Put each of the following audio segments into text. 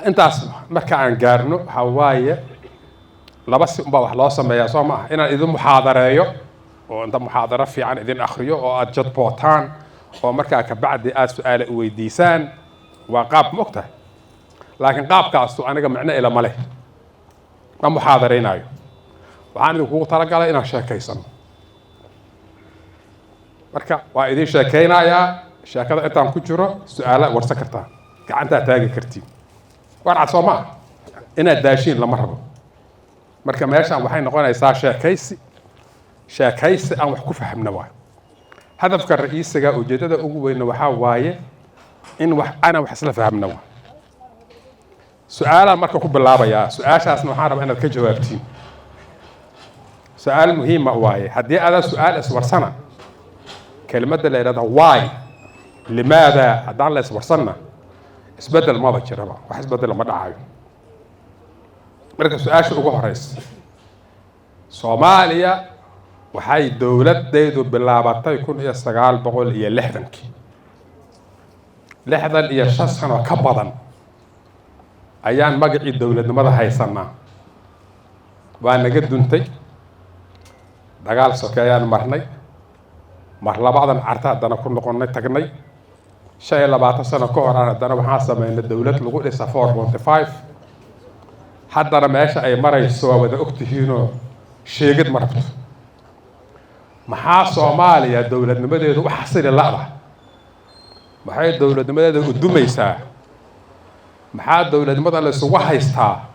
Intaas marka aan gaarno, waxaa waaye laba si unbaa wax loo sameeyaa, soo ma aha? Inaan idin muxaadareeyo oo inta muxaadaro fiican idin akhriyo oo aad jadbootaan oo markaa kabacdi aad su-aale u weydiisaan, waa qaab, ma og tahay? Laakiin qaabkaasu aniga micno ilama leh. Ma muxaadaraynaayo. Waxaan idinkugu talagalay inaan sheekaysano. Marka waa idin sheekaynayaa. Sheekada intaan ku jiro su-aala warsan kartaa, gacantaa taagi kartiin. Waar cad, soo ma ah? Inaad daashiin lama rabo. Marka meeshaan waxay noqonaysaa sheekaysi, sheekaysi aan wax ku fahmno. Waay hadafka ra'iisiga, ujeeddada ugu weyna waxaa waaye in wax ana wax isla fahmno. Waay su-aalaan marka ku bilaabayaa. Su-aashaasna waxaan rabaa inaad ka jawaabtiin. Su-aal muhiima waaye. Haddii adaa su-aal iswarsana, kelimadda la yidhahda "why", limaada, haddaan la iswarsanna, isbeddel maba jiraba, wax isbeddel ma dhacayo. Marka su-aasha ugu horeysa: Soomaaliya waxay dowladdeedu bilaabatay 1960-kii. 65 sano ka badan ayaan magacii dowladnimada haysanaa. Waa naga duntay, dagaal sokeeyaan marnay, mar labadan Carta haddana ku noqonnay, tagnay. 25 sano ka hor aan haddana waxaan sameynay dowlad lagu dhisa 4.5. Haddana meesha ay marayso waa wada ogtihiinoo sheegid ma rabto. Maxaa Soomaaliya dowladnimadeedu u xasili la'da? Maxay dowladnimadeeda u dumaysaa? Maxaa dowladnimada la isugu haystaa?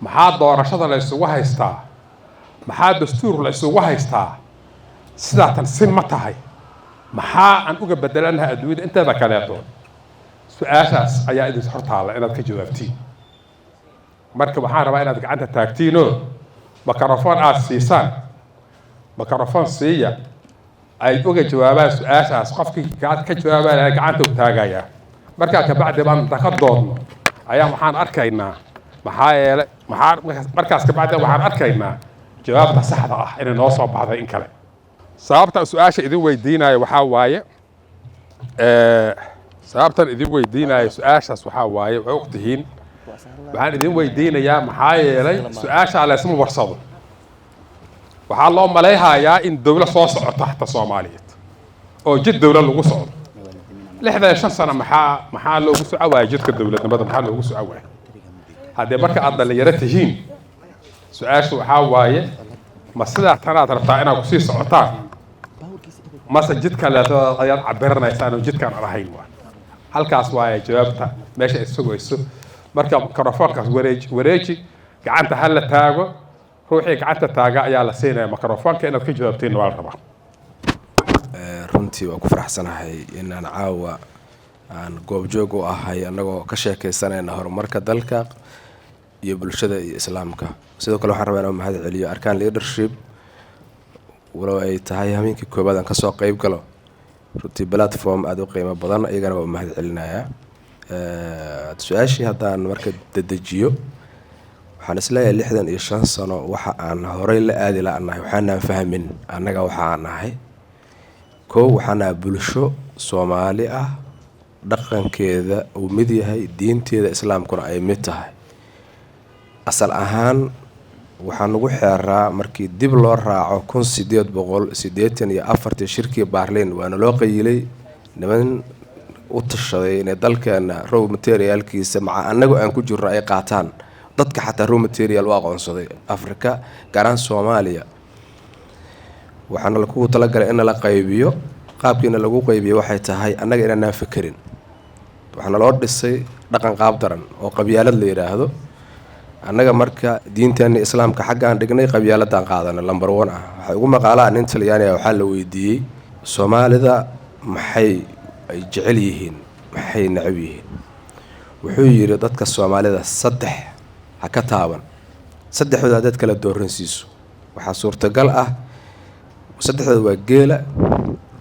Maxaa doorashada la isugu haystaa? Maxaa dastuur la isugu haystaa? Sidaa tan sin ma tahay? Maxaa aan uga bedelanaha adduunyada inteeda kaleeto? Su-aashaas ayaa idin hortaalla inaad ka jawaabtiin. Marka waxaan rabaa inaad gacanta taagtiinoo microphone aad siisaan. Microphone siiya ay uga jawaabaan su-aashaas. Qofkii ka jawaabaya gacanta u taagayaa. Markaa kabacdi baan inta ka doodno ayaa waxaan arkaynaa, maxaa yeelay maxaa markaas kabacdi waxaan arkaynaa jawaabta saxda ah inay noo soo baxday in kale. Sababta su-aasha idin weydiinayo waxaa waaye, sababtan idin weydiinayo su-aashaas waxaa waaye, waa ogtihiin, waxaan idin weydiinayaa maxaa yeelay su-aashaa laysma warsado. Waxaa loo malayhayaa in dowlad soo socoto xataa Soomaaliyeed oo jid dowlad lagu socdo. 65 sano maxaa loogu soco waaya jidka dowladnimada? Maxaa loogu soco waaya haddee marka aad dhalinyaro tihiin? Su-aashu waxaa waaye: ma sidaa tanaad rabtaa inaad kusii socotaan, mase jid kaleeto ayaad cabiranaysaan oo jidkaan aan ahayn? Waa halkaas waaye jawaabta meesha ay sugayso. Marka microfoonkaas wareeji, wareeji, gacanta ha la taago. Ruuxii gacanta taaga ayaa la siinaya microfoonka. Inaad ka jawaabtiin waa la rabaa. Runtii waa ku faraxsanahay inaan caawa aan goobjoog u ahay annagoo ka sheekeysanayna horumarka dalka iyo bulshada iyo Islaamka. Sidoo kale waxaan rabaa inaan mahad celiyo Arkaan Leadership, walow ay tahay habeenkii koowaad aan kasoo qeyb galo. Runtii platform aada u qiimo badan, iyagana waa mahad celinayaa. Su-aashii haddaan marka dedejiyo, waxaan isleeyahay 65 sano waxa aan horey la aadi la-nahay waxaanaan fahmin annaga waxa aan nahay. Kow, waxaan nahay bulsho Soomaali ah, dhaqankeeda uu mid yahay, diinteeda Islaamkuna ay mid tahay. Asal ahaan waxaa nagu xeeraa, markii dib loo raaco, 1884-tii shirkii Baarliin, waana loo qayilay. Niman u tashaday inay dalkeena raw materialkiisa, maca annagu aan ku jirno, ay qaataan. Dadka xataa raw material u aqoonsaday Africa, gaar ahaan Soomaaliya, waxaana lakugu talagalay in nala qaybiyo. Qaabkiina lagu qaybiyo waxay tahay annaga inaanaan fekerin. Waxaana loo dhisay dhaqan qaab daran oo qabyaalad la yidhaahdo. Annaga marka diinteena Islaamka xaggaan dhignay, qabyaaladan qaadanay number one ah. Waxay ugu maqaalaa nin Talyaaniga, waxaa la weydiiyey: Soomaalida maxay ay jecel yihiin, maxay necab yihiin? Wuxuu yidhi: dadka Soomaalida saddex ha ka taaban, saddexdooda haddaad kala dooransiiso waxaa suurtagal ah. Saddexdooda waa geela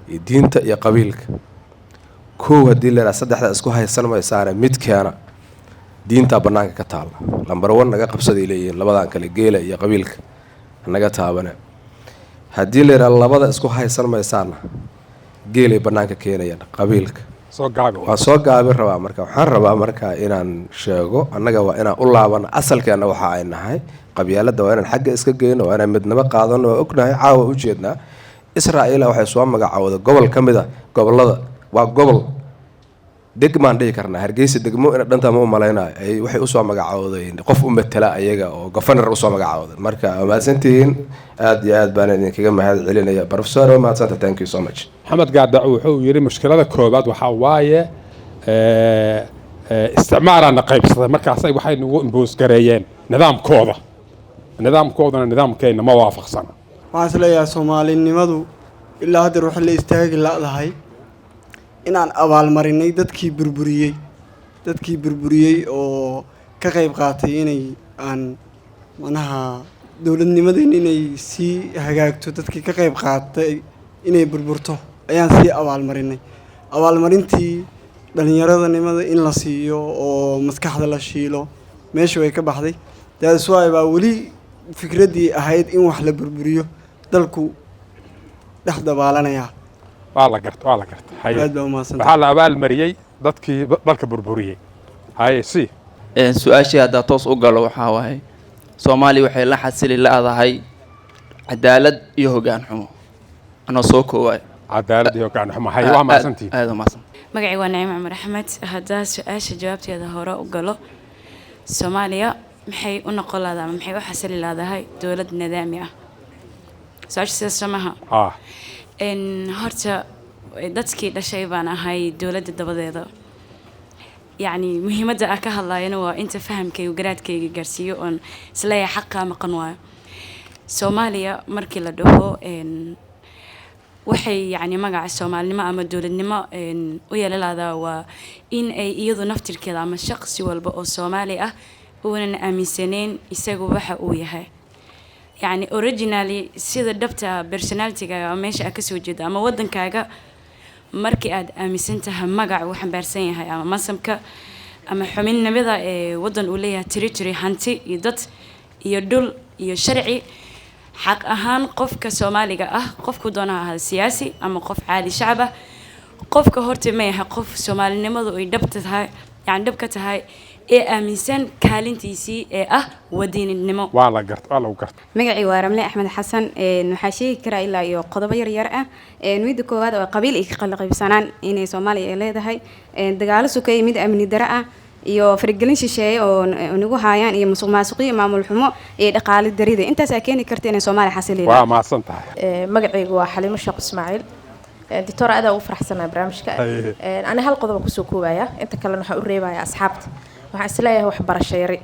iyo diinta iyo qabiilka. Kow, haddii la yidhaha saddexda isku haysan maysaane mid keena, diintaa bannaanka ka taalla, number one naga qabsaday leeyihiin. Labadan kale, geela iyo qabiilka, naga taabane. Haddii la yidhaha labada isku haysan maysaana, geelay bannaanka keenayaan, qabiilka. Soo gaabi. Waa soo gaabin rabaa. Marka waxaan rabaa marka inaan sheego, annaga waa inaan u laabano asalkeena waxa ay nahay. Qabyaaladda waa inaan xagga iska geyno, waa inaan midnimo qaadano. Waa ognahay, caawa ujeednaa, Israa'iila waxay soo magacaawday gobol ka mid a gobolada, waa gobol degmaan dhihi karnaa, Hargeysa degmo ina dhantaa ma u malaynayo, ay waxay usoo magacawday qof u matala ayaga oo governor usoo magacawday. Marka waa mahadsantihiin, aad iyo aad baan idinkaga mahad celinaya. Professor, waa mahadsanta, thank you so much. Maxamed Gaadaco wuxuu yidhi mushkilada koobaad waxaa waaye isticmaaraana qaybsaday, markaasay waxay nagu impose gareeyeen nidaamkooda, nidaamkoodana nidaamkeenna ma waafaqsana. Waxaan is leeyahay soomaalinimadu ilaa haddeer waxay la istaagi la'dahay inaan abaalmarinay dadkii burburiyey oo ka qayb qaatay inay aan macnaha dowladnimadeen inay sii hagaagto. Dadkii ka qayb qaatay inay burburto ayaan sii abaalmarinay. Abaalmarintii dhallinyaradanimada in la siiyo oo maskaxda la shiilo meesha way ka baxday. That's why baa weli fikraddii ahayd in wax la burburiyo dalku dhex dabaalanayaa. Waa la garta, waa la garta. Haye. Aad baa umahadsantahay. Waxaa la abaalmariyey dadkii dalka burburiyey. Haye, si Su-aashii haddaa toos u galo, waxaa waaye Soomaaliya waxay la xasili la'dahay cadaalad iyo hoggaan xumo, anoo soo koowaay. Cadaalad iyo hoggaan xumo. Haye, waa mahadsantihiin. Aad umahadsan. Magacay waa Naciim Cumar Axmed. Haddaa su-aasha jawaabteeda hore u galo, Soomaaliya maxay u noqon lahdaa ama maxay u xasili lahdahay dowlad nidaami ah? Su-aasha sidaas soo maha? Ah. Horta dadkii dhashay baan ahay dowladda dabadeeda. Yacni muhiimadda aan ka hadlayana waa inta fahamkayga, garaadkayga gaarsiiyo oon isleeyahay xaqaa maqan waayo. Soomaaliya markii la dhaho, waxay yacni magaca soomaalinimo ama dowladnimo u yeelaladaa waa in ay iyadu naftirkeeda ama shaqsi walba oo Soomaali ah uunan aaminsaneyn isagu waxa uu yahay, yacni originally, sida dhabta personalitygaaga ama meesha aad kasoo jeedo ama wadankaaga. Markii aad aaminsan tahay magac uu xambaarsan yahay ama masamka ama xubinnimada ee wadan uu leeyahay, territory, hanti iyo dad iyo dhul iyo sharci, xaq ahaan qofka Soomaaliga ah, qofku doona ha ahaado, siyaasi ama qof caadi shacab ah, qofka horta ma yahay qof soomaalinimadu ay dhabta tahay, yani dhab ka tahay, ee aaminsan kaalintiisii ee ah wadaninimo. Waa la garta, waa lagu garta. Magacii waa Ramle Axmed Xasan. Waxaa sheegi karaa ilaa iyo qodobo yar yar ah. Midda koowaad oo qabiil ay ka kala qaybsanaan inay Soomaaliya ay leedahay, dagaalo sokeeye, mid amni daro ah iyo faragelin shisheeye oo nagu haayaan, iyo musuq maasuqiyo, maamul xumo iyo dhaqaale darida. Intaasaa keeni karta inay Soomaaliya xasili. Waa mahadsan tahay. Magacaygu waa Xaliimo Sheekh Ismaaciil. Doctor, aad ugu faraxsanaa barnaamijka. Ani hal qodob kusoo koobaya, inta kalena waxaan u reebaya asxaabta. Waxaan isleeyahay waxbarasho yari,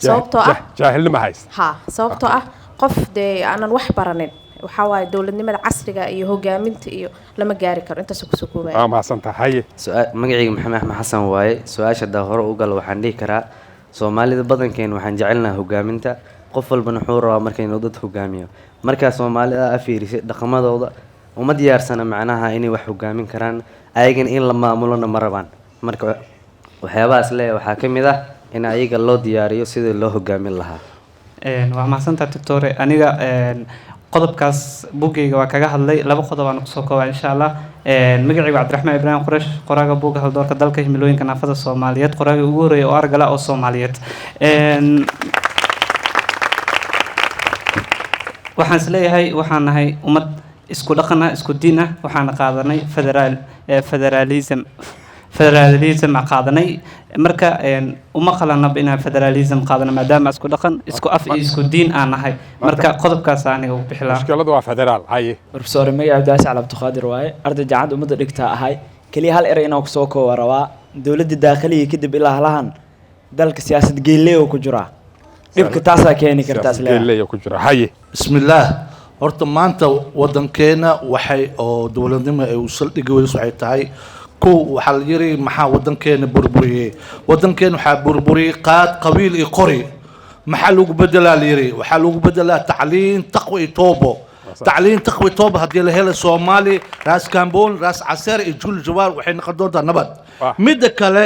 sababtoo ah jaahilnimo haysta. Ha, sababtoo ah qof dee aanan wax baranin waxaa waaye dowladnimada casriga iyo hogaaminta iyo lama gaari karo. Intaasoo kusoo koobaya. Waa mahadsan tahay. Haye. Magacayga Maxamed Axmed Xasan waaye. Su-aasha haddaa hore u galo, waxaan dhihi karaa Soomaalida badankeen waxaan jecelnaha hogaaminta. Qof walbana wuxuu rabaa marka inuu dad hogaamiyo. Markaa Soomaalida a fiirisay dhaqamadooda, uma diyaarsana macnaha inay wax hogaamin karaan, ayagana in la maamulona ma rabaan. Marka waxyaabahaas leeyahay waxaa ka mid ah in ayaga loo diyaariyo sidii loo hogaamin lahaa. Waa mahadsantaha, doctore. Aniga qodobkaas buggayga waa kaga hadlay, laba qodob aan kusoo koobaa insha Allah. Magacaygu Cabdiraxmaan Ibraahim Qurash, qoraaga buugga Haldoorka Dalka, Himilooyinka Naafada Soomaaliyeed, qoraaga ugu horreeya oo argala oo Soomaaliyeed. Waxaan is leeyahay waxaan nahay ummad isku dhaqan ah, isku diin ah. Waxaana qaadanay federaal, federalism aan qaadanay. Marka uma qalanaba inaan federalism qaadano maadaama isku dhaqan, isku af iyo isku diin aan nahay. Marka qodobkaas aniga ugu bixi lahaa. Mushkiladu waa federaal. Haye. Professor, magaca Cabdicaasi Cali Cabdiqaadir waaye, arday jaamacadda Ummadda dhigtaa ahay. Keliya hal eray inaan kusoo kooba rabaa: dowladda daakhiliga kadib ilaa halahan dalka siyaasad geeleey oo ku jiraa, dhibka taasaa keeni kartaa Siyaasad isleeyahay. Geeleey ku jira. Haye. Bismillaah. Horta maanta wadankeena waxay oo dowladnimo ay u saldhigi weyso waxay tahay, kow, waxaa la yiri maxaa wadankeena burburiyey? Wadankeena waxaa burburiyey qaad, qabiil iyo qori. Maxaa lagu bedelaa la yiri? Waxaa lagu bedelaa tacliin, taqwa iyo toobo. Tacliin, taqwa iyo toobo haddii la helo, Soomaali raas Kamboon, raas Caseer iyo Jul Jawaar waxay noqon doontaa nabad. Midda kale,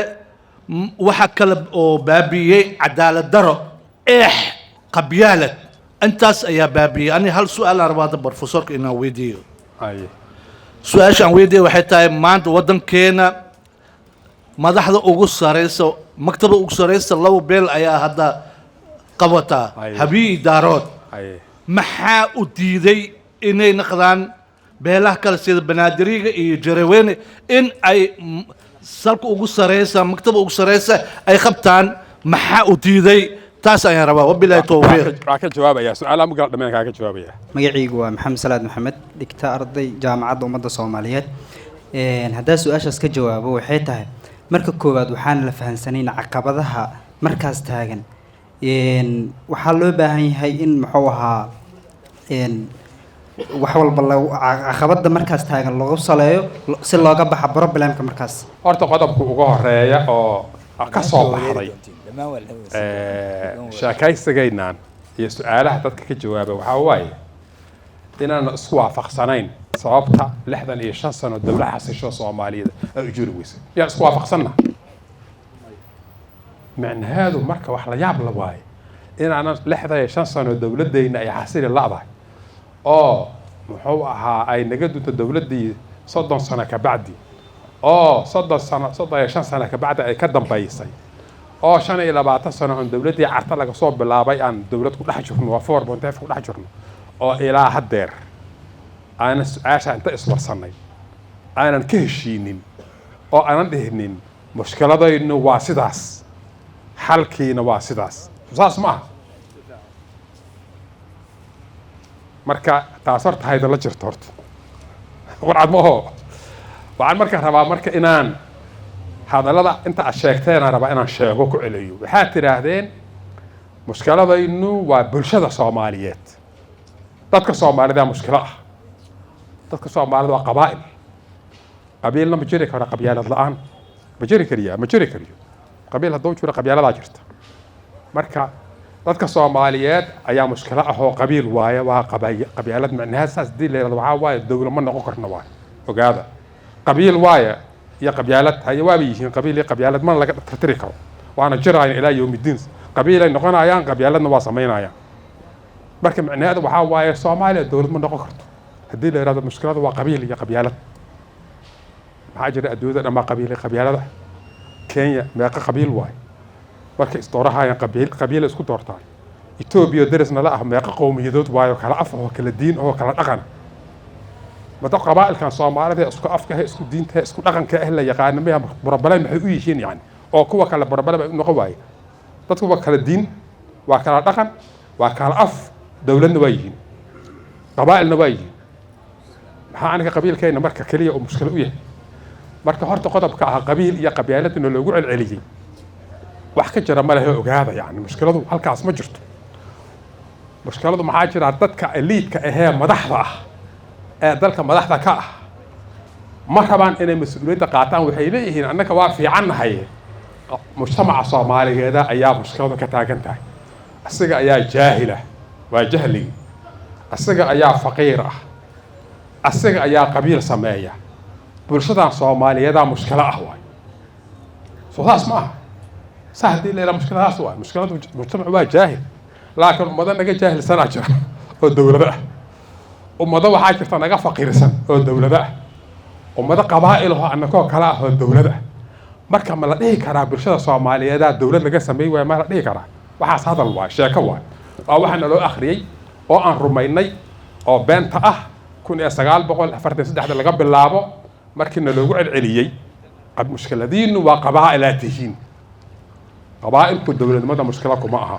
waxa kale oo baabi'iyey cadaalad daro, eex, qabyaalad, intaas ayaa baabi'iyey. Ani hal su-aal aan rabaa hadda professorka inaan weydiiyo. Haye. Su-aasha aan weydiiyo waxay tahay, maanta waddankeena Madaxda ugu sareysa, maktabada ugu sareysa, laba beel ayaa hadda qabataa, Habiy iyo Daarood. Maxaa u diiday inay noqdaan beelaha kale sida Banaadiriga iyo Jaraweyne in ay salka ugu sareysa, maktaba ugu sareysa ay qabtaan? Maxaa u diiday? Taas ayaan rabaa. Wabilahi towfiiq. Waa ka jawaabaya su-aalaha mugala dhameen, kaa ka jawaabaya. Magacaygu waa Maxamed Salaad Maxamed, dhigta arday Jaamacadda Ummadda Soomaaliyeed. Haddaa su-aashaas ka jawaabo, waxay tahay marka koowaad waxaan la fahansanayn caqabadaha markaas taagan. Waxaa loo baahan yahay in muxuu ahaa wax walba caqabada markaas taagan lagu saleeyo si looga baxa problemka markaas. Horta qodobka ugu horeeya oo ka soo baxday sheekaysigaynan iyo su-aalaha dadka ka jawaaba waxaa waaye inaanu isku waafaqsanayn sababta 65 sano dowlad xasisho Soomaaliyeed ay u jiri weysay. Yaa isku waafaqsanna micnaheedu? Marka wax la yaab la waaye inaanan 65 sano dowladayna ay xasili la'dahay oo muxuu ahaa ay naga dunto dowladdii 30 sano ka bacdi, oo 30 sano, 35 sano ka bacdi ay ka dambaysay, oo 25 sano oon dowladdii Carta laga soo bilaabay aan dowlad ku dhex jirno, waa 4.5 ku dhex jirno, oo ilaa haddeer aanan su-aasha inta iswarsanay aanan ka heshiinin oo aanan dhihinin mushkiladaynu waa sidaas, xalkiina waa sidaas. Saas ma aha. Marka taas horta hayda la jirto. Horta warcad ma oho. Waxaan marka rabaa marka inaan hadallada inta aad sheegteenaan rabaa inaan sheego, ku celiyo. Waxaad tidhaahdeen mushkiladaynu waa bulshada Soomaaliyeed, dadka Soomaalida mushkilo ah. Dadka Soomaalida waa qabaa'il. Qabiilna ma jiri karo qabyaalad la-aan. Ma jiri kariya? Ma jiri kariyo. Qabiil hadduu jiro, qabyaaladaa jirta. Marka dadka Soomaaliyeed ayaa mushkilo ah oo qabiil waaye, waa qabyaalad. Macnaheed saas hadii la yidhahdo waxaa waaye dowla ma noqon karno waaye. Ogaada, qabiil waaye iyo qabyaalad haye waaba yihiin. Qabiil iyo qabyaalad mana laga tirtiri karo, waana jiraayan ilaa yowmiddiin. Qabiilay noqonayaan, qabyaaladna waa samaynayaan. Marka macnaheedu waxaa waaye Soomaaliya dowlad ma noqon karto haddii la yidhahdo mushkiladu waa qabiil iyo qabyaalad. Maxaa jira? Adduunyada dhan baa qabiil iyo qabyaalada. Kenya meeqa qabiil waaye? Markay isdoorahayaan qabiil qabiila isku doortaan. Etoobiya derisna la ah meeqa qowmiyadood waayo, kala af oo kala diin oo kala dhaqan? Mada qabaa'ilkan Soomaalida isku afka ah, isku diinta, isku dhaqanka ah la yaqaano miya problem maxay u yihiin yani, oo kuwa kale problem ay u noqon waaye? Dadku waa kala diin, waa kala dhaqan, waa kala af, dowladna waa yihiin, qabaa'ilna waa yihiin. Maxaa aniga qabiilkeena marka keliya uu mushkilo u yahay? Marka horta qodobka ah qabiil iyo qabyaaladuna loogu celceliyey wax ka jira ma lehe. Ogaada, yani mushkiladu halkaas ma jirto. Mushkiladu maxaa jira? Dadka eliitka ahee madaxda ah ee dalka madaxda ka ah ma rabaan inay mas-uuliyadda qaataan. Waxay leeyihiin annaka waa fiicannahay, mujtamaca Soomaaligeeda ayaa mushkiladu ka taagan tahay, isaga ayaa jaahila, waa jahligii, isaga ayaa faqiir ah, isaga ayaa qabiil sameeya, bulshadan Soomaaliyeedaa mushkilo ah waay. Soo saas ma aha? Saa haddii la yidhaha mushkiladaas waay, mushkiladu mujtamacu waa jaahil, laakiin ummado naga jaahilsanaa jira oo dowlado ah. Ummado waxaa jirta naga faqiirsan oo dowlado ah. Ummado qabaa'il oo annakoo kale ah oo dowlad ah. Marka ma la dhihi karaa bulshada Soomaaliyeedaa dowlad laga sameey waaya? Ma la dhihi karaa? Waxaas hadal waay, sheeko waay, waa waxaa naloo akhriyey oo aan rumaynay oo beenta ah 1943 laga bilaabo markii naloogu celceliyey mushkiladiinu waa qabaa'ilaa tihiin. Qabaa'ilku dowladnimada mushkila kuma aha.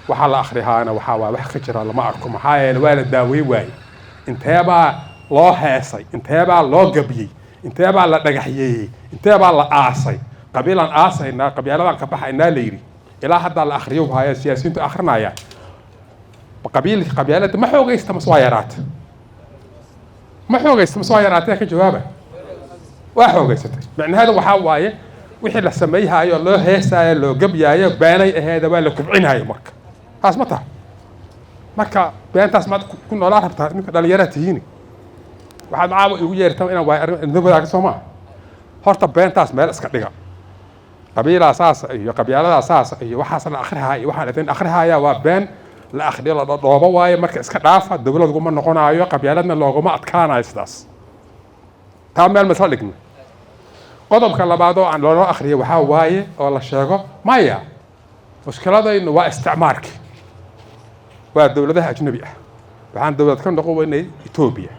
Waxaa la akhrihaana waxaa waa wax ka jira lama arko. Maxaa yeele waa la daawey waaye. Inteebaa loo heesay, inteebaa loo gabiyey, inteebaa la dhagaxyeeyey, inteebaa la aasay? Qabiilaan aasaynaa, qabyaaladan ka baxaynaa la yidhi. Ilaa haddaa la akhriyo haya, siyaasiyiintu akhrinayaan. Qabiil qabyaalada ma xoogaysta mase waa yaraata? Ma xoogaysta mase waa yaraatee? Ka jawaaba. Waa xoogaysatay. Micnaheedu waxaa waaye wixii la sameeyhaayo, loo heesaayo, loo gabyaayo beenay aheeda, waa la kubcinaayo. Marka taas ma taha. Marka beentaas maad ku noolaa rabtaa? Ninka dhalinyaraa tihiini, waxaad caawa igu yeertaa inaan waay arrin idin wadaaga, soo maaha? Horta beentaas meel iska dhiga. Qabiilaa saas iyo qabyaaladaa saas iyo waxaas la akhrihaa iyo waxaan idin akhrihaaya waa been la akhriyo, la dhodhoobo waaye. Marka iska dhaafa, dowlad uguma noqonaayo, qabyaaladna looguma adkaanayo sidaas. Taa meel ma isla dhigna? Qodobka labaad oo aan looloo akhriyay waxaa waaye oo la sheego, maya, mushkiladaynu waa isticmaarki, waa dowladaha ajnabi ah. Waxaan dowlad ka noqon weynay Etoobiya,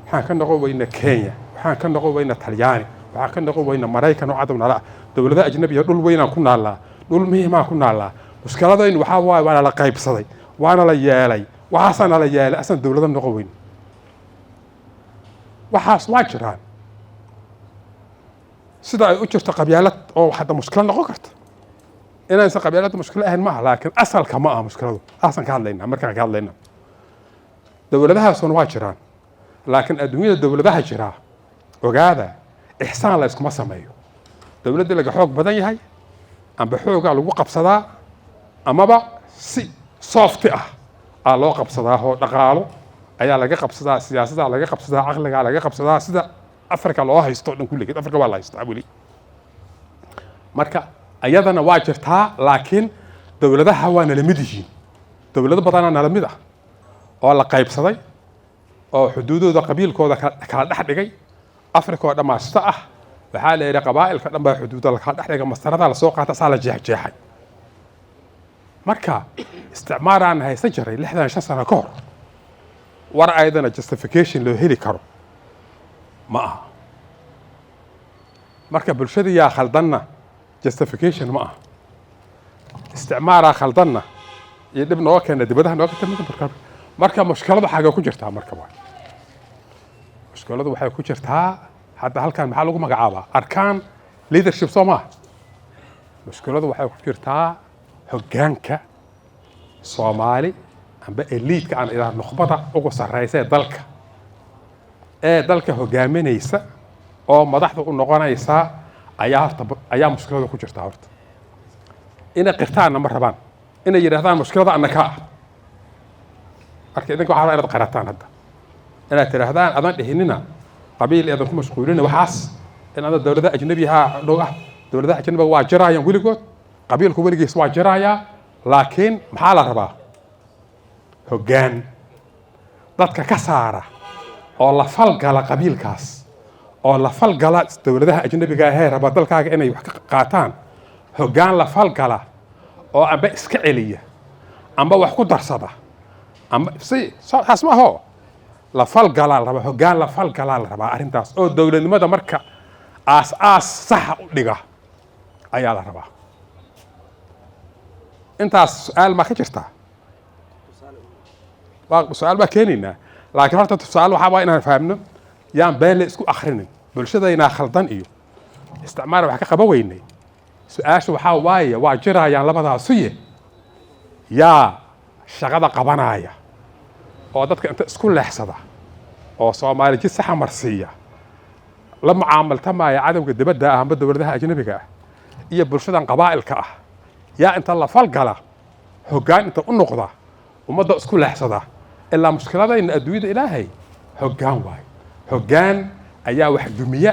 waxaan ka noqon weynay Kenya, waxaan ka noqon weynay Talyaani, waxaan ka noqon weynay Maraykan oo cadow nala ah, dowladaha ajnabiga. Dhul weynaan ku naallaa, dhul muhiimaan ku naallaa. Mushkiladaynu waxaa waaye waana la qaybsaday, waana la yeelay, waxaasaa nala yeelay, asan dowlado noqon weyn. Waxaas waa jiraan, sida ay u jirto qabyaalad oo hadda mushkilad noqon karta. Inaysan qabyaaladda mushkilo ahayn maaha, laakiin asalka ma aha mushkiladu. Taasaan ka hadlaynaa markaan ka hadlaynaa. Dowladahaasuna waa jiraan, laakiin adduunyada dowladaha jiraa, ogaada, ixsaan la iskuma sameeyo. Dowladda laga xoog badan yahay amba xoogaa lagu qabsadaa, amaba si soft ah aa loo qabsadaa, oo dhaqaalo ayaa laga qabsadaa, siyaasadaa laga qabsadaa, caqligaa laga qabsadaa, sida Africa loo haysto o dhan. Kulligeed Africa waa la haystaa weli. Marka ayadana waa jirtaa, laakiin dowladaha waa nala mid yihiin. Dowlado badanaa nala mid ah oo la qaybsaday oo xuduudooda qabiilkooda kala dhex dhigay. Africa oo dhammaasta ah waxaa la yidhi qabaa'ilka dhan baa xuduuda la kala dhex dhigay, mastarada lasoo qaata, saa la jeexjeexay. Marka isticmaaraan haysan jiray 65 sano ka hor, war ayadana justification loo heli karo ma aha. Marka bulshada yaa khaldanna justification ma aha, isticmaaraa khaldanna iyo dhib nooga keena dibadaha nooga timid. Marka mushkiladu xagee ku jirtaa? Marka waa mushkiladu waxay ku jirtaa hadda halkan maxaa lagu magacaabaa? Arkaan leadership, soo maaha? Mushkiladu waxay ku jirtaa hoggaanka Soomaali amba elite-ka aan idhaah, nukhbada ugu sarreysa ee dalka hogaaminaysa oo madaxda u noqonaysa ayaa horta ayaa mushkilada ku jirtaa. Horta inay qirtaanna ma rabaan, inay yidhahdaan mushkilada annaka ah. Marka idinka waxaa rabaa inaad qirataan hadda, inaad tidhaahdaan adan dhihinina qabiil eedan ku mashquulina waxaas, in ada dowladaha ajnabiha dhow ah. Dowladaha ajnabiga waa jiraayaan weligood, qabiilku weligiis waa jiraayaa, laakiin maxaa la rabaa? Hoggaan dadka ka saara oo la falgala qabiilkaas oo la falgala dowladaha ajnabiga ahee raba dalkaaga inay wax ka qaataan. Hoggaan la falgala oo amba iska celiya amba wax ku darsada amba si saas ma aho, la falgalaa la rabaa. Hoggaan la falgalaa la rabaa arrintaas oo dowladnimada marka aas aas saxa u dhiga ayaa la rabaa. Intaas su-aal maa ka jirtaa? Waa su-aal baa keenaynaa, laakiin horta tusaale waxaa waa inaan fahamno, yaan been la isku akhrinin bulshadaynaa khaldan iyo isticmaar wax ka qaba weynay. Su-aasha waxaa waaye, waa jiraayaan labadaasuye, yaa shaqada qabanaya oo dadka inta isku leexsada oo Soomaali jid saxa marsiiya, la mucaamaltamaya cadowga dibadda ah amba dowladaha ajnabiga ah iyo bulshadan qabaa'ilka ah? Yaa inta la falgala, hoggaan inta u noqda, ummadda isku leexsada? Ilaa mushkiladayna adduunyada ilaahay hoggaan waayo. Hoggaan ayaa wax dumiya,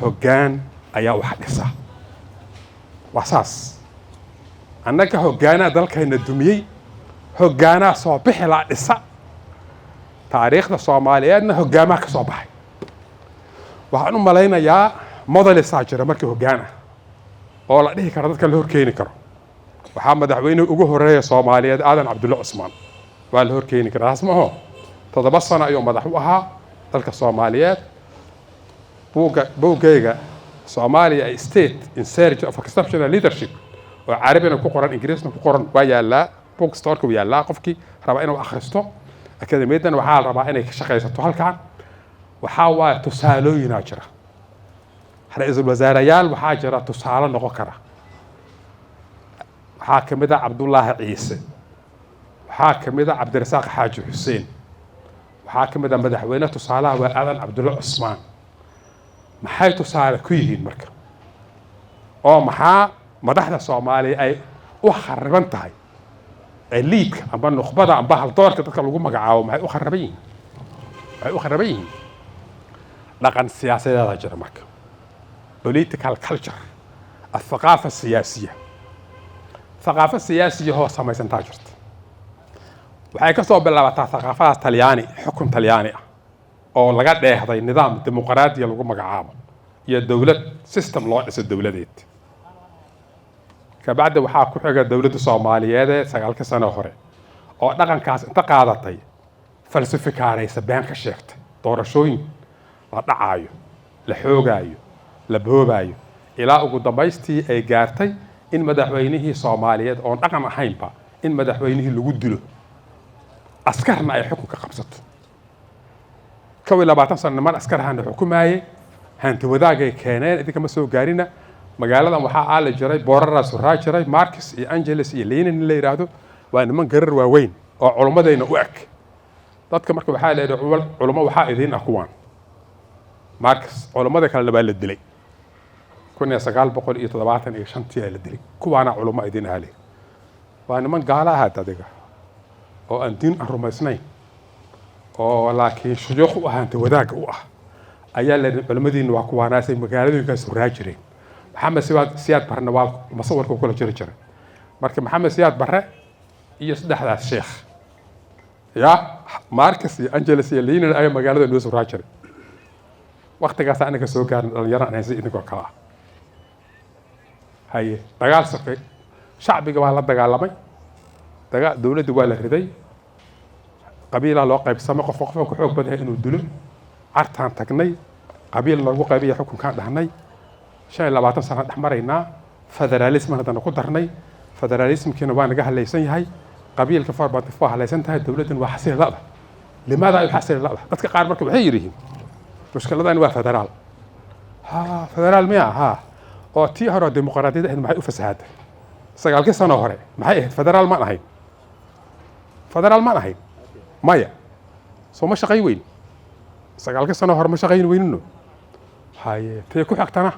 hoggaan ayaa wax dhisa, waa saas. Annaga hoggaanaa dalkayna dumiyey, hoggaanaa soo bixi laa dhisa. Taariikhda Soomaaliyeedna hoggaamaa ka soo baxay. Waxaan u malaynayaa modelisaa jira markii hoggaan ah oo la dhihi karo dadka la horkeeni karo. Waxaa madaxweynuhu ugu horeeya Soomaaliyeed Aadan Cabdulle Cusmaan waa la horkeeni karaa, taas ma aho? 7 sano ayuu madax u ahaa dalka Soomaaliyeed. Buugga, buuggayga Soomaaliya A State in Search of Exceptional Leadership, oo Carabina ku qoran, Ingiriisna ku qoran, waa yaallaa bookstore-ka, wuu yaallaa qofkii raba inuu akhristo. Akademiyadan waxaa la rabaa inay ka shaqaysato halkan. Waxaa waaya tusaalooyinaa jira, ra-iisul wasaareyaal waxaa jira tusaale noqon kara. Waxaa ka mid a Cabdullaahi Ciise, waxaa ka mid a Cabdirasaaq Xaaji Xuseen, waxaa ka mid a madaxweyne tusaalaha waa Aadan Cabdulle Cusmaan. Maxay tusaale ku yihiin marka? Oo maxaa madaxda Soomaaliya ay u khariban tahay? Elite-ka amba nukhbada amba haldoorka dadka lagu magacaabo maxay u khariban yihiin? Waxay u khariban yihiin dhaqan siyaasadeeda jira marka, political culture, الثقافة السياسية. ثقافة siyaasiya oo samaysantaa jirta. Waxay ka soo bilaabataa thaqaafadaas Talyaani, xukun Talyaani ah oo laga dheehday nidaam dimuqraadiya lagu magacaabo. Iyo dowlad system loo dhiso dowladeed. Kabacdi waxaa ku xiga dowladda Soomaaliyeed ee 9-ka sano hore oo dhaqankaas inta qaadatay falsifikaaraysa, been ka sheegtay, doorashooyin la dhacaayo, la xoogaayo, la boobaayo, ilaa ugu dambaystii ay gaartay in madaxweynihii Soomaaliyeed oon dhaqan ahaynba in madaxweynihii lagu dilo, askarna ay xukunka qabsato. 21 sano niman askar ahana xukumaayey. Hanti wadaagay keeneen, idinkama soo gaarina. Magaaladan waxaa aali jiray booraraa suraa jiray Marx iyo Engels iyo Lenin la yidhaahdo. Waa niman garar waaweyn oo culummadayna u eg. Dadka marka waxaa la yidhi culummo waxaa idiin ah kuwaan Marx. Culummada kalena waa la dilay, 1975-tii aa la dilay. Kuwaana culummo idiin ahaa leh. Waa niman gaala ahaad adiga oo aan diin aan rumaysnayn oo laakiin shuyuukh u ahaanta wadaagga u ah ayaa la yidhi culimmadiina waa kuwaanaasay magaaladooyinkaas suraa jireen. Maxamed Siyaad Barrena waa masawirka kula jiri jiray. Marka Maxamed Siyaad Barre iyo saddexdaas sheekh ya Marx iyo Engels iyo Lenin ayaa magaalada noo suraa jiray. Waktigaas anaga soo gaarin, dhalinyaro aan haysan idinkoo kale ah. Haye, dagaal sokay, shacbiga waa la dagaalamay, dagaal dowladda waa la riday, qabiilaa loo qaybsamay, qofka qofka ku xoog badan yahay inuu dilo. Cartaan tagnay, qabiil noogu qaybiya xukunkaan dhahnay. 25 sana dhex maraynaa. Federaalisman haddana ku darnay, federaalismkiina waa naga halaysan yahay. Qabiilka 4.5 waa halaysan tahay, dowladdan waa xasili la'da. Limaada ay xasili la'da? Dadka qaar marka waxay yidhihiin mushkiladani waa federaal. Ha, federaal miya? Ha, oo tii hore oo dimuqraadiyad ahayd maxay u fasahaatay? 9-kii sano hore maxay ahayd? Federaal maan ahayn? Federaal maan ahayn? Maya, soo ma shaqay weyn? 9-kii sano hore ma shaqayn weynino. Haye, tee ku xigtana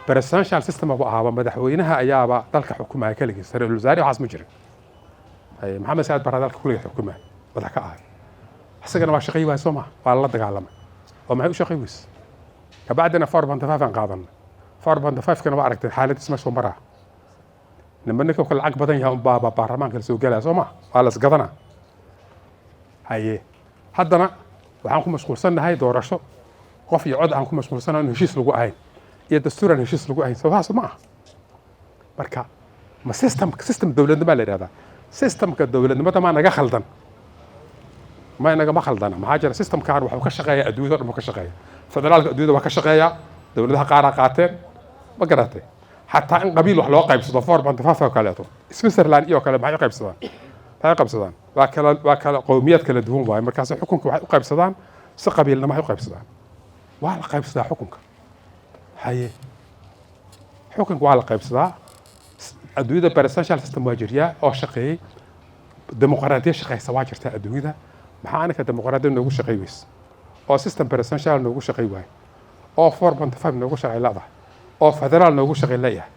presidential system bu ahaaba, madaxweynaha ayaaba dalka xukumaya keligiis, ra-iisul wasaare waxaas ma jirin. Haye, Maxamed Saad Barre dalka kuliga xukumaya, madax ka ahay, isagana waa shaqay waay, soo ma waa lala dagaalamay. Oo maxay u shaqay weyse? Kabacdina 4.5 aan qaadanay. 4.5 kana waa aragteen xaaladiis meeshuu maraa. Ninba ninka ka lacag badan yahay unbaaba baarlamaanka lasoo gelaya, soo ma waa la isgadanaa. Haye, haddana waxaan ku mashquulsannahay doorasho qof iyo cod aan ku mashquulsanahay in heshiis lagu ahayn iyo dastuur aan heshiis lagu ahayn. Soo saas ma aha? Marka ma system dowladnimo la yidhahdaa? Systemka dowladnimada maa naga khaldan? Ma nagama khaldana. Maxaa jira? Systemkan wuxuu ka shaqeeyaa adduunyada o dhan buu ka shaqeeya. Federaalka adduunyada waa ka shaqeeyaa, dowladaha qaaraa qaateen, ma garatay? Xataa in qabiil wax loo qaybsado 4.5 oo kaleeto, Switzerland iyo kale maxay u qaybsadaan? Maxay u qaybsadaan? Waa kala qowmiyaad kala duwan waaye. Markaas xukunka waxay u qaybsadaan si qabiilnimo ay u qaybsadaan. Waa la qaybsadaa xukunka. Haye, xukunka waa la qaybsadaa. Adduunyada presidential system waa jiryaa oo shaqeeyey, dimuqraadiyad shaqeysa waa jirtaa adduunyada. Maxaa anaka dimuqraadiyad noogu shaqey weyse oo system presidential noogu shaqey waaye oo 4.5 noogu shaqey ladahay oo federaal noogu shaqey leeyahay?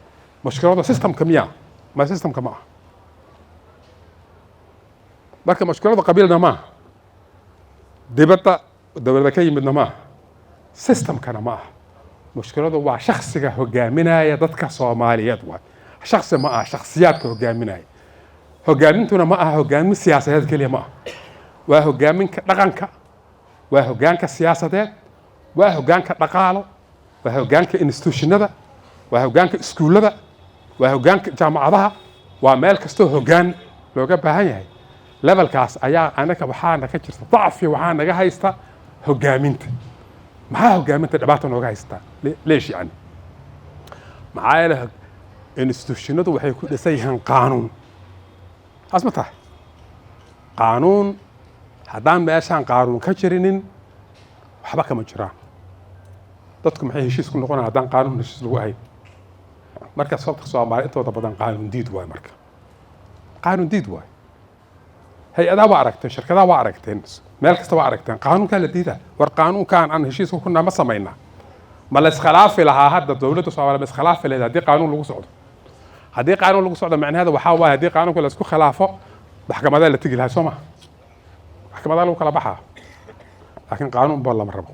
Mushkilada systemka miya? Ma systemka ma aha. Marka mushkilada qabiilna maaha, dibadda dowladda ka yimidna maaha, systemkana ma aha. Mushkiladu waa shaksiga hogaaminaya dadka Soomaaliyeed waay. Shaksi ma aha, shaksiyaadka hogaaminaya. Hogaamintuna ma aha hogaamin siyaasadeed keliya ma aha. Waa hogaaminka dhaqanka, waa hogaanka siyaasadeed, waa hogaanka dhaqaalo, waa hogaanka institutionada, waa hogaanka iskuullada, waa hogaanka jaamacadaha. Waa meel kastoo hogaan looga baahan yahay. Levelkaas ayaa anaga waxaa naga jirta dacfi, waxaa naga haysta hogaaminta. Maxaa hogaaminta dhibaata nooga haystaa? Leesh yani maxaa yeele institutionadu waxay ku dhisan yihiin qaanuun. Taas ma tahay qaanuun? Haddaan meeshaan qaanuun ka jirinin, waxba kama jiraan. Dadku maxay heshiis ku noqonaya haddaan qaanuun heshiis lagu ahayn? Marka sababta Soomaali intooda badan qaanuun diid waay. Marka qaanuun diid waay. Hay-adaha waa aragteen, shirkadaha waa aragteen, meel kasta waa aragteen, qaanuunkaa la diidaa. War qaanuunkaan aan heshiiska ku ma samaynaa? Ma la iskhilaafi lahaa hadda? Dowladda Soomaaliya ma iskhilaafi lahayd haddii qaanuun lagu socdo? Haddii qaanuun lagu socdo, macnaheeda waxaa waaye haddii qaanuunka la isku khilaafo, maxkamadaa la tegi lahaa, soo ma maxkamadaa lagu kala baxaa. Laakiin qaanuun ba lama rabo.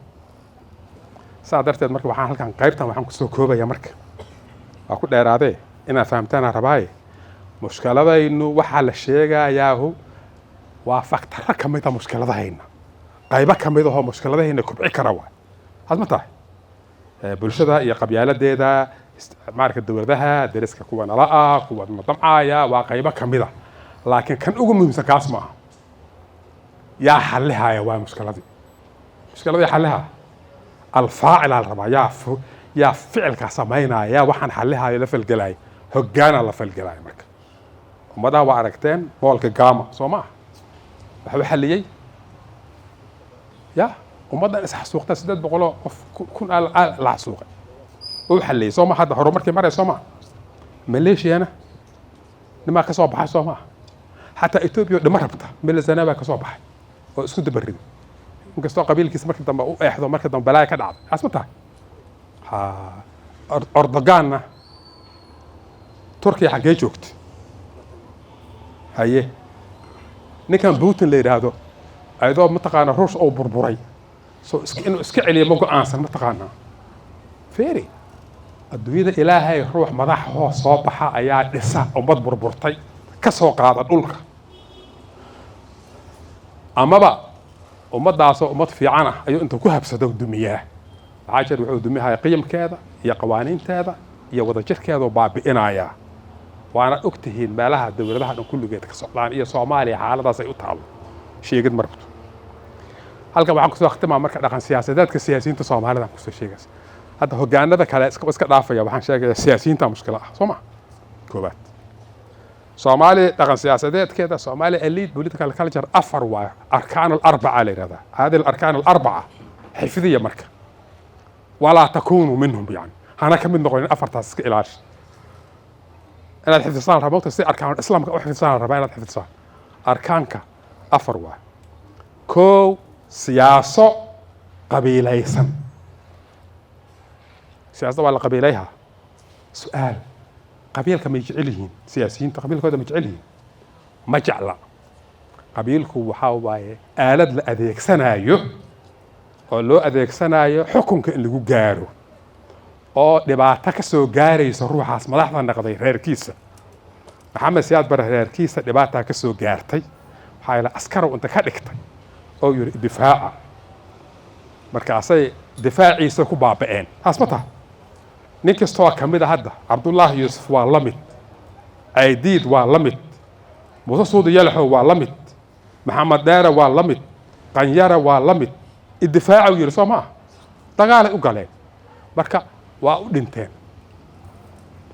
Saa darteed marka waxaan halkan qaybtan waxaan kusoo koobaya, marka waa ku dheeraadee, inaad fahamtaana rabaaye. Mushkiladaynu waxaa la sheegayaahu waa factoro ka mid a mushkiladahayna, qaybo ka mid ahoo mushkiladahayna kobci kara waay. Had ma tahay Bulshada iyo qabyaaladeeda, isticmaalka dowladaha deriska, kuwa nala ah, kuwa na damcaaya, waa qaybo ka mid a, laakiin kan ugu muhiimsan kaas ma aha. Yaa xallihaya? Waa mushkiladii, mushkiladii xalliha alfaacilaa la rabaa. Yaa ficilkaa samaynaya? Yaa waxaan xallihayo la falgelaya? Hoggaanaa la falgelaya. Marka ummadaha waa aragteen, boolka gama soo ma ah waxba xalliyey. Ya ummaddan isxasuuqta, 800 qof kun aa la xasuuqay, uu xalliyey soo ma? Hadda horumarkii maraya soo ma? Maleeshiyana nimaa ka soo baxay soo ma? Xataa Etoobiya oo dhimo rabta, Meles Zenawi baa ka soo baxay oo isku dabariday, inkastoo qabiilkiisa markii dambe u eexdo, markii dambe balaaya ka dhacday. Taas ma tahay? Ha Erdoganna Turkiya xaggee joogta? Haye, ninkan Putin la yidhaahdo, ayadoo mataqaana Ruush uu burburay, so inuu iska celiyo ma go-aansan. Mataqaanaa, feeri adduunyada Ilaahay, ruux madax hoos soo baxa ayaa dhisa ummad burburtay, ka soo qaada dhulka, amaba ummaddaasoo ummad fiican ah ayuu intuu ku habsado dumiyaa. Maxaa jir? Wuxuu dumihaya qiyamkeeda iyo qawaaniinteeda iyo wadajirkeedu baabi'inayaa. Waana og tihiin meelaha dowladaha dhan kulligeed ka socdaan iyo Soomaaliya xaaladaas ay u taallo. Sheegid ma rabto. Halkan waxaan kusoo khtimaa marka dhaqan siyaasadeedka siyaasiyiinta Soomaalida kusoo sheegaysa. Hadda hogaanada kale iska dhaafaya, waxaan sheegayaa siyaasiyiinta mushkila ah soo ma? Koowaad, Soomaaliya dhaqan siyaasadeedkeeda, Soomaaliya elite political culture, afar waa arkaan alarbaca la yidhahdaa. هذه الأركان الأربعة xifdiya marka, ولا تكونوا منهم, yani hana ka mid noqonin. Afartaas iska ilaasha inaad xifdisaan rabaa mogta, si arkaan islaamka u xifdisaan rabaa inaad xifdisaan. Arkaanka afar waa: kow, siyaaso qabiilaysan. Siyaasadda waa la qabiilayhaa. Su-aal: qabiilka may jecel yihiin siyaasiyiinta? Qabiilkooda ma jecel yihiin? Ma jecla. Qabiilku waxaa waaye aalad la adeegsanayo oo loo adeegsanayo xukunka in lagu gaaro, oo dhibaato ka soo gaaraysa ruuxaas madaxda naqday reerkiisa. Maxamed Siyaad Bare reerkiisa dhibaataa ka soo gaartay. Waxaa yeele askarow inta ka dhigtay oo yidhi difaaca, markaasay difaaciisa ku baaba'een. Taas ma taha? Nin kastoo ka mid a hadda, Cabdullaahi Yuusuf waa la mid, Caydiid waa la mid, Muuse Suudi Yalaxow waa la mid, Maxamed Dheere waa la mid, Qanyare waa la mid. Idifaaca uu yidhi soo ma ah? Dagaalay u galeen, marka waa u dhinteen,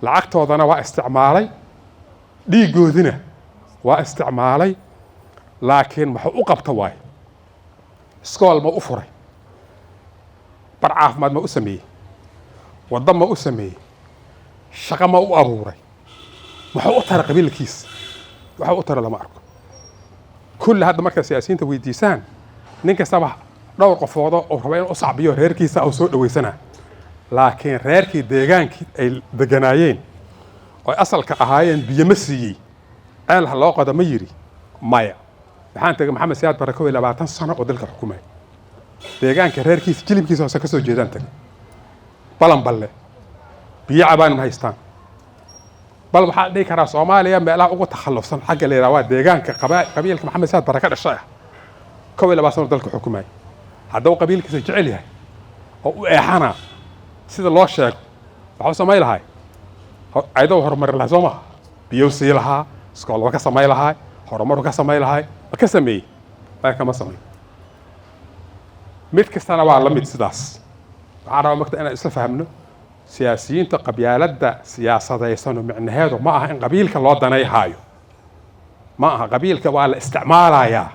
lacagtoodana waa isticmaalay, dhiiggoodina waa isticmaalay. Laakiin muxuu u qabta waayo? Iskool ma u furay? Bar caafimaad ma u sameeyey? Waddo ma u sameeyey? Shaqo ma u abuuray? Muxuu u tara qabiilkiisa? Waxa u tara lama arko. Kulli hadda markaa siyaasiyiinta weydiisaan, nin kastaba dhowr qofoodo oo raba inuu u sacbiyo reerkiisa uu soo dhawaysanaa, laakiin reerkii deegaankii ay deganaayeen oo asalka ahaayeen biyo ma siiyey? Ceel ha loo qodo ma yiri? Maya. Maxaan tegay Maxamed Siyaad Bare 21 sano oo dalka xukumaya, deegaanka reerkiisa jilibkiisa hoose ka soo jeedaan tagay, Balan Balle, biyo cabaan ma haystaan. Bal waxaa dhihi karaa Soomaaliya meelaha ugu takhallufsan xagga la yidhaha waa deegaanka qabiilka Maxamed Siyaad Bare ka dhashay ah. 21 sano dalka xukumaya, hadduu qabiilkiisa jecel yahay oo u eexana sida loo sheego, waxuu samay lahay ayadoo horumari lahay soo maha? Biyow sii lahaa, iskoolba ka samay lahay, horumaru ka samay lahay. Ma ka sameeyey? Maya, kama samay. Mid kastana waa la mid sidaas. Waxaan rabaa marka inaan isla fahmno siyaasiyiinta qabyaaladda siyaasadeysano micnaheedu ma aha in qabiilka loo danayhaayo. Ma aha, qabiilka waa la isticmaalayaa.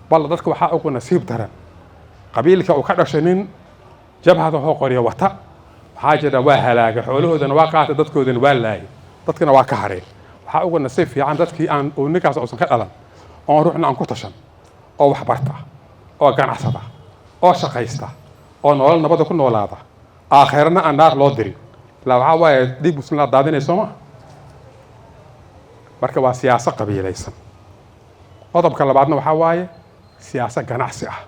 Bal dadka waxaa ugu nasiib daran qabiilka uu ka dhashay nin jabhada hoo qoryo wata. Waxaa jira waa halaagay, xoolahoodana waa qaatay, dadkoodana waa laayay, dadkana waa ka hareen. Waxaa ugu nasiib fiican dadkii aan uu ninkaas uusan ka dhalan, oon ruuxna aan ku tashan, oo wax barta, oo ganacsada, oo shaqaysta, oo nolol nabada ku noolaada, aakhirana aan naar loo dirin. Ilaa waxaa waaye dhiig muslimlaa daadinay soo ma? Marka waa siyaasad qabiilaysan. Qodobka labaadna waxaa waaye siyaasad ganacsi ah.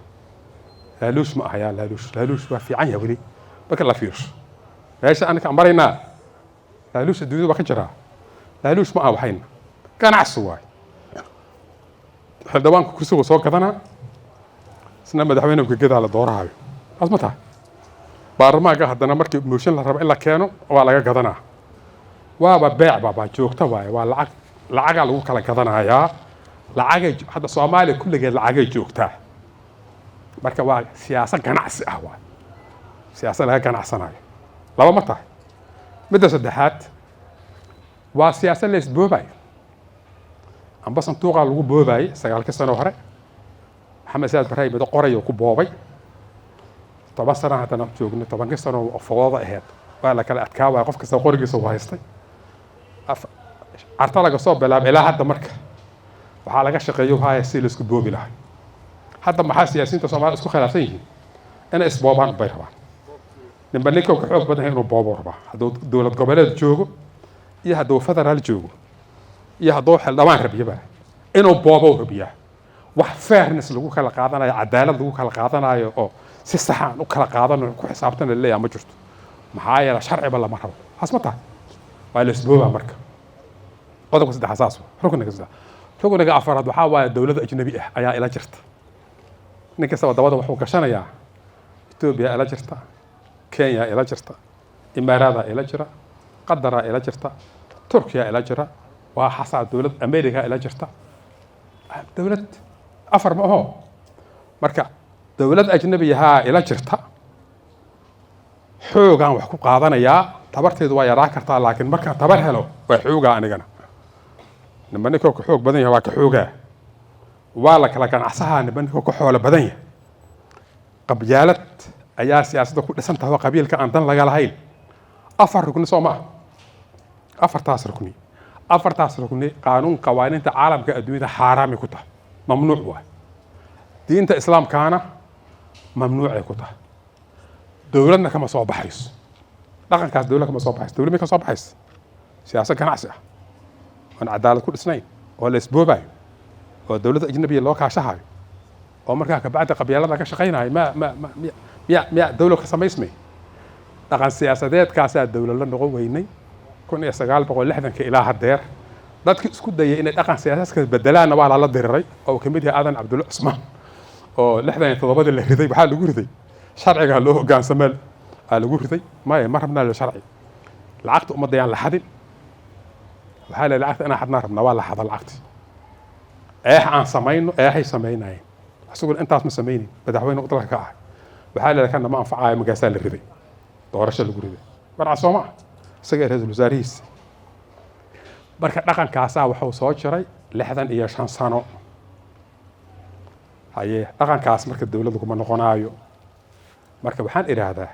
Laaluush ma aha yaa laaluush. Laaluush waa fiican yahay weli marka la fiirsho meesha anaka aan maraynaa. Laaluush adduunyada waa ka jiraa. Laaluush ma aha, waxayna ganacsi waay. Xildhibaanku kursigu soo gadanaa, isna madaxweyne gegadaa la doorahayo. Taas ma tahay? Baarlamaanka haddana markii mooshin la rabo in la keeno waa laga gadanaa, waaba beecba baa joogta waaye, waa lacag, lacagaa lagu kala gadanayaa. Lacagay hadda Soomaaliya kulligeed lacagay joogtaa. Marka waa siyaasad ganacsi ah, waay siyaasad laga ganacsanayo. Laba ma tahay? Midda saddexaad waa siyaasad la isboobayo, amba sanduuqaa lagu boobayay. 9kii sano hore Maxamed Siyaad Barre mido qorayo ku boobay. 10 sano haddana joognay, 10kii sano oo fowdada ahayd waa la kala adkaa waaya, qof kasta qorigiisa uu haystay. Carta laga soo bilaabay ilaa hadda marka waxaa laga shaqeeyo haya si la isku boobi lahay. Hadda maxaa siyaasiyiinta Soomaalida isku khilaafsan yihiin? Inay isboobaan bay rabaan. Ninba ninka ka xoog badan yahay inuu boobo rabaa, hadduu dowlad goboleed joogo iyo hadduu federaal joogo iyo hadduu xildhibaan rabiyaba inuu boobo rabiyaa. Wax fairness lagu kala qaadanayo, cadaalad lagu kala qaadanayo oo si sax aan u kala qaadanayo ku xisaabtan la leeyahay ma jirto. Maxaa yeelay sharciba lama rabo. Haas ma tahay? Waa la isboobaa. Marka qodobka saddexaad saas waa. Rukniga saddex. Rukniga afaraad waxaa waaye dowlad ajnabi ah ayaa ila jirta. Nin kastaba dabada wuxuu gashanayaa: Etoobiya ila jirta, Kenya ila jirta, Imaaraada ila jira, Qataraa ila jirta, Turkiya ila jira, waa xasaa dowlad America ila jirta. Dowlad afar ma aho. Marka dowlad ajnabiyahaa ila jirta, xoogaan wax ku qaadanayaa. Tabarteedu waa yaraa kartaa, laakiin markaan tabar helo waa xoogaa. Anigana ninba ninkoo ka xoog badan yahay waa ka xoogaa, waa la kala ganacsahaa. Ninba ninkoo ka xoolo badan yahay. Qabyaalad ayaa siyaasadda ku dhisan tahay oo qabiilka aan dan laga lahayn. Afar rukni soo ma ah? Afartaas rukni, afartaas rukni qaanuun qawaaniinta caalamka adduunyada xaaraamay ku tahay, mamnuuc waay. Diinta Islaamkaana mamnuucay ku tahay. Dowladna kama soo baxayso dhaqankaas, dowlad kama soo baxayso. Dowlad may ka soo baxayso siyaasad ganacsi ah oon cadaalad ku dhisnayn oo la isboobayo oo dowladda ajnabiya loo kaashahayo oo markaa kabacdi qabyaalada ka shaqaynayo? Ma ma ma miya miya miya dowlad ka samaysmay? Dhaqan siyaasadeedkaasaa dowlad la noqon weynay 1960ka ilaa haddeer. Dadkii isku dayay inay dhaqan siyaasaadka bedelaanna waa lala diriray, oo uu kamid yahay Aadan Cabdulle Cusmaan oo 67dii la riday. Waxaa lagu riday sharciga loo hogaansameel aa lagu riday. Maya, ma rabnaa sharci, lacagta ummadda yaan la xadin. Waxaa la lacagta inaan xadnaa rabnaa, waa la xada lacagti. Eex aan samayno, eexay samaynayeen, isaguna intaas ma samaynin, madaxweyne u dalka ka ah. Waxaa la kana ma anfacaayo, markaasaa la riday, doorasho lagu riday. Marca soo ma ah isaga ra-iisul wasaarihiisa. Marka dhaqankaasaa wuxuu soo jiray 65 sano. Haye, dhaqankaas marka dowladda kuma noqonaayo. Marka waxaan idhaahdaa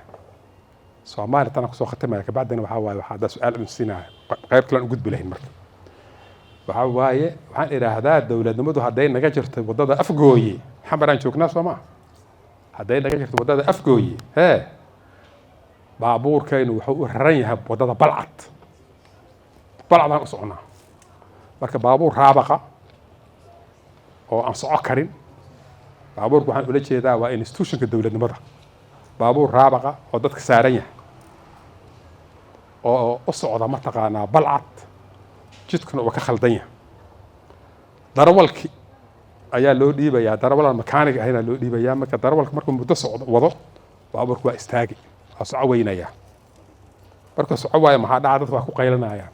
Soomaaliya tana kusoo khatimaya, kabacdina waxaa waaye waxaa haddaa su-aal un siinaya, qayb kalean u gudbi lahayn. Marka waxaa waaye waxaan idhaahdaa dowladnimadu hadday naga jirto waddada Afgooye, Xambaraan joognaa soo maa, hadday naga jirto waddada Afgooye, hee, baabuurkaynu wuxuu u raran yahay waddada Balcad. Balcadaan u soconaa. Marka baabuur raabaqa oo aan soco karin, baabuurka waxaan ula jeedaa waa institutionka dowladnimada, baabuur raabaqa oo dadka saaran yahay oo u socda mataqaanaa Balcad, jidkuna uu ka khaldan yahay, darawalki ayaa loo dhiibayaa. Darawal aan makaanig ahayna loo dhiibayaa. Marka darawalka markuu muddo socdo wado, baabuurku waa istaagi, waa soco weynayaa. Markuu soco waayo maxaa dhaca? Dadka waa ku qaylanayaan.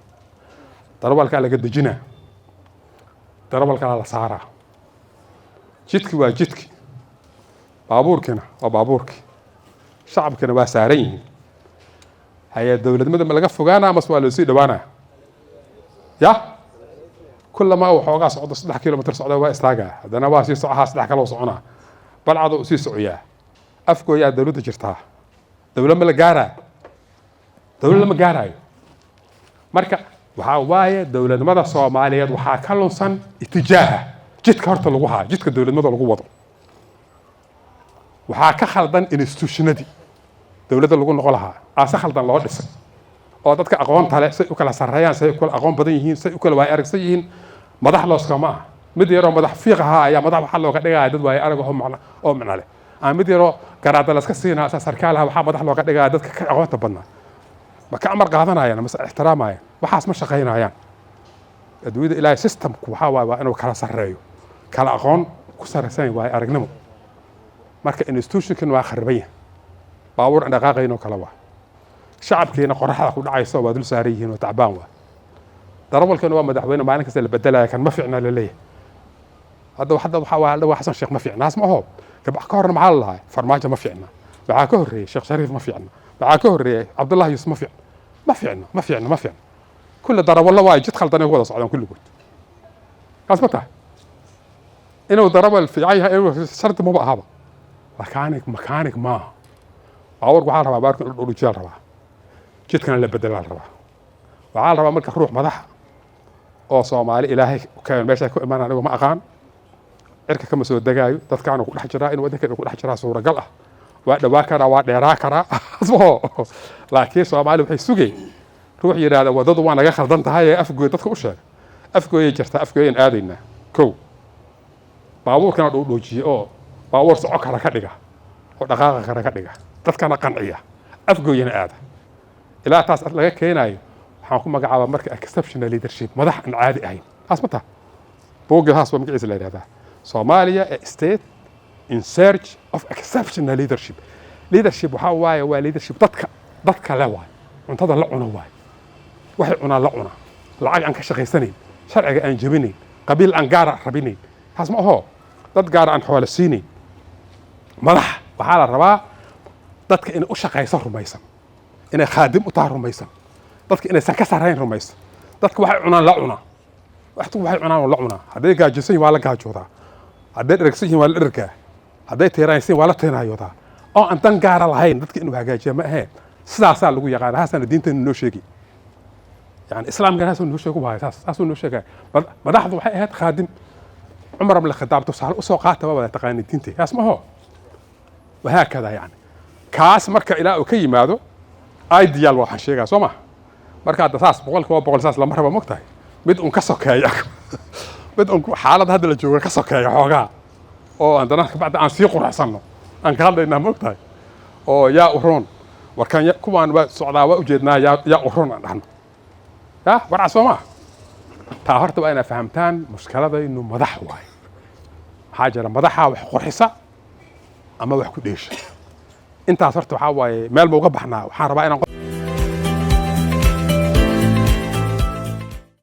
Darawalkaa laga dejinaa, darawalkaa la saaraa. Jidki waa jidki, baabuurkina waa baabuurki, shacabkina waa saaran yihiin. Haye, dowladnimada ma laga fogaanaa mase waa loo sii dhawaanaa? Ya kulamaa uu xoogaa socdo, 3 kilomitr socda, waa istaagaa, haddana waa sii socohaa, saddex kaloo soconaa, Balcad uu sii socoyaa. Afgooyaa dowladda jirtaa, dowlad ma la gaaraa? Dowlad lama gaaraayo. Marka waxaa waaye dowladnimada Soomaaliyeed waxaa ka lunsan itijaaha jidka horta lagu haayo, jidka dowladnimada lagu wado. Waxaa ka khaldan institutionadii dowladda lagu noqon lahaa, aase khaldan loo dhisay oo dadka aqoonta leh say u kala sarreeyaan, say u kala aqoon badan yihiin, say u kala waaya aragsan yihiin. Madax looskama ah. Mid yaroo madax fiiq ahaa ayaa madax waxaa looga dhigaya dad waaya arag oo macno leh, ama mid yaroo garaada laska siinaa asaa sarkaal ah waxaa madax looga dhigaya dadka ka aqoonta badnaa. Ma ka amar qaadanayaan mase ixtiraamayaan? Waxaas ma shaqaynayaan. Adduunyada Ilaahay systemku waxaa waaye waa inuu kala sarreeyo, kala aqoon ku sarreysan, waayo aragnimo. Marka institutionkan waa khariban yahay. Baabuur aan dhaqaaqayn oo kale waa. Shacabkiina qoraxda ku dhacaysa, waa dul saaran yihiin oo tacbaan waa. Darawalkana waa madaxweyne, maalin kasta la bedelaya, kan ma fiicna la leeyahay. Hadda waxaa waa hadda Xasan Sheekh ma fiicna, haas ma aho. Ka horna maxaa la lahaa? Farmaajo ma fiicna. Maxaa ka horreeyey? Sheekh Shariif ma fiicna. Maxaa ka horreeyey? Cabdullahi Yuusuf ma fiicna. Ma fiicna, ma fiicna, ma fiicna. Kulli darawallo waa, jid khaldan ay ku wada socdaan kulligood. Kaas ma tahay inuu darawal fiican yahay inuu shardi maba ahaba. Makaanig, makaanig maaha. Baabuurka waxaa la rabaa, baabuurka in la dhudhujiyaa la rabaa, jidkana la bedelaa la rabaa. Waxaa la rabaa marka ruux madaxa oo Soomaali Ilaahay keen meesha ku imaan, anigu ma aqaan, cirka kama soo degaayo, dadkaanu ku dhex jiraa. Inuu waddankeena ku dhex jiraa suuragal ah, waa dhawaa karaa, waa dheeraa karaa, laakiin Soomaali waxay sugay ruux yidhaahda waddadu waa naga khaldan tahay ee Afgooy dadka u sheega, Afgooyay jirtaa, Afgooyaan aadaynaa. Kow, baabuurkana dhuudhuujiye oo baabuur soco kara ka dhiga oo dhaqaaqa kara ka dhiga, dadkana qanciya, Afgooyana aada. Ilaa taas laga keenaayo, waxaan ku magacaabaa marka exceptional leadership, madax aan caadi ahayn. Taas ma taha buugga, taas waa magaciisa la yidhahdaa Soomaaliya a State in Search of Exceptional Leadership. Leadership waxaa waaye, waa leadership dadka le waaye, cuntada la cuno waaye, waxay cunaan la cunaa, lacag aan ka shaqaysanayn, sharciga aan jebinayn, qabiil aan gaara rabinayn, taas ma aho, dad gaara aan xoolo siinayn. Madax waxaa la rabaa dadka inay u shaqayso rumaysan, inay khaadim u tahay rumaysan, dadka inaysan ka sarrayn rumaysan, dadka waxay cunaan la cunaa, waxtu waxay cunaan oo la cunaa. Hadday gaajaysan yihin waa la gaajoodaa, hadday dhergsan yihin waa la dhergaa, hadday tiiraansan yihin waa la tiiraayoodaa, oo aan dan gaara lahayn, dadka inuu hagaajiya ma aheen. Sidaasaa lagu yaqaana, haasaana diinteenu noo sheegi, yani islaamkana haasuu noo sheegu waayo, saas saasuu noo sheegaya. Madaxdu waxay ahayd khaadim. Cumar bn Khadaab tusaale usoo qaata, waa wada taqaani diintay, kaas ma aho. Wahaakada, yani kaas marka ilaa uu ka yimaado ideal waxaan sheegaa soo ma. Marka hadda saas 100% saas lama rabo, mogtahay, mid un ka sokeeya, mid un xaalad hadda la jooga ka sokeeya xoogaa, oo haddana kabacdi aan sii quraxsanno aan ka hadlaynaa, mogtahay, oo yaa uroon warkan kuwaan waa socdaa, waa ujeednaa, yaa uroon aan dhahno ya warca soo maa. Taa horta waa inaa fahamtaan mushkiladaynu madax waaye. Maxaa jira? Madaxa wax qurxisa ama wax ku dheesha. Intaas horta waxaa waaye meel ma uga baxnaa. Waxaan rabaa inaan